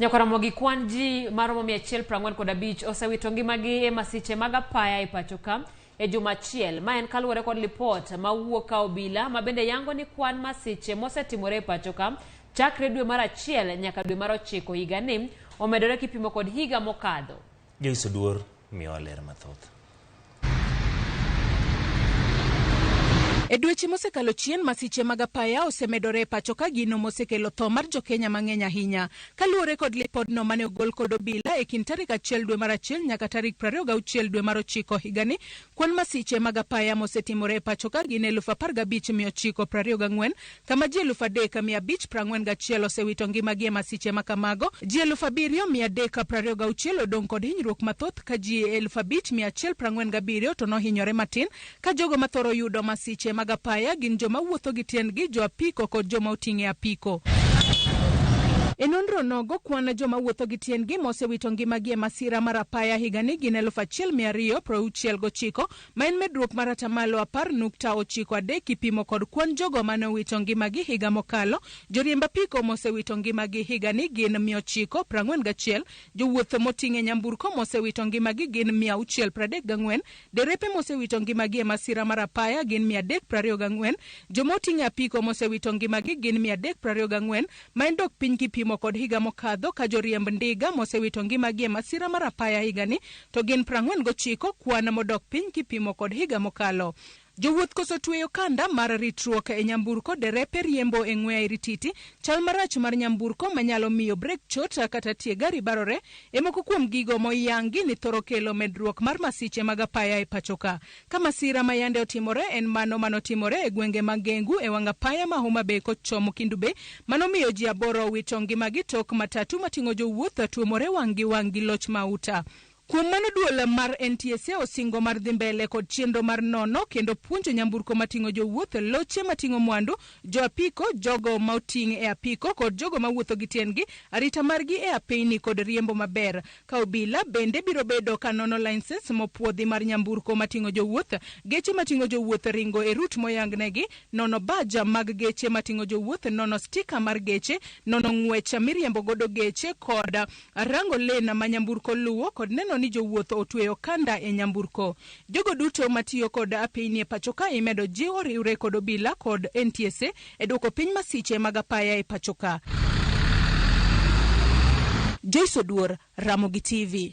Nyaka Ramogi kwan ji maromo 145 osewito ngimagi e masiche mag apaya e pacho ka e juma achiel. Ma en kaluwore kod lipot mawuok ka obila ma bende yango ni kwan masiche mosetimore e pacho ka chakre dwe mar 1 nyaka dwe mar 9 higani omedore kipimo kod higa mokadho. Joyce Oduor miyowa ler mathoth. E dweche mosekalo chien, masiche mag apaya osemedore e pacho ka gino mosekelo tho mar jokenya mang'eny ahinya. Kaluwore kod lipodno mane ogol kod obila e kind tarik 1 dwe mar 1 nyaka tarik 26 dwe mar 9 higani, kwan masiche mag apaya mosetimore e pacho ka gin 15,924, kama ji 3,541 osewito ngimagi e masiche ma kamago. Ji 7,326 odong' kod hinyruok mathoth ka ji 5,147 to nohinyore matin, ka jogo mathoro yudo masiche mag apaya gin joma wuotho gi tiendgi, jo apiko kod joma oting'e apiko. E nonro nogo, kwan joma wuotho gi tiendgi mosewito ngimagi e masira mar apaya higani gin 1,269, ma en medruok mar atamalo 10.93 kipimo kod kwan jogo mane owito ngimagi higa mokalo. Joriemb apiko mosewito ngimagi higani gin 941, jowuoth moting'e nyamburko mosewito ngimagi gin 634, derepe mosewito ngimagi e masira mar apaya gin 324, joma oting'e apiko mosewito ngimagi gin 324, ma en dok piny kipimo kod higa mokadho, ka joriemb ndiga mosewito ngimagi e masira mar apaya higani to gin 49, kwan modok piny kipimo kod higa mokalo. Jowuoth koso tweyo kanda mar ritruok e nyamburko, derepe riembo e ng'we airititi, chal marach mar nyamburko manyalo miyo brek chot kata tie gari barore e moko kuom gigo moyangi ni thoro kelo medruok mar masiche mag apaya e pacho ka. Ka masira ma yande otimore en mano manotimore e gwenge mag Gengu e wang' apaya ma Homa Bay kochomo Kendu Bay, manomiyo ji 8 owito ngimagi tok matatu mating'o jowuoth tuomore wang' gi wang' gi loch mauta. Kuom mano, duol mar NTSA osingo mar dhi mbele kod chenro mar nono kendo puonjo nyamburko mating'o jowuoth, loche mating'o mwandu, jo apiko, jogo ma oting' e apiko kod jogo mawuotho gi tiendgi, arita margi e apeyni kod riembo maber. Ka obila bende biro bedo ka nono license mopuodhi mar nyamburko mating'o jowuoth, geche mating'o jowuoth ringo e rut moyangnegi, nono baja mag geche mating'o jowuoth, nono stika mar geche, nono ng'wech miriembo godo geche kod rango lane ma nyamburko luwo kod neno ni jowuoth otweyo kanda e nyamburko. Jogo duto matiyo kod apeyni e pacho ka imedo jiw oriwre kod obila kod NTSA e duoko piny masiche mag apaya e pacho ka. Joyce Oduor, Ramogi TV.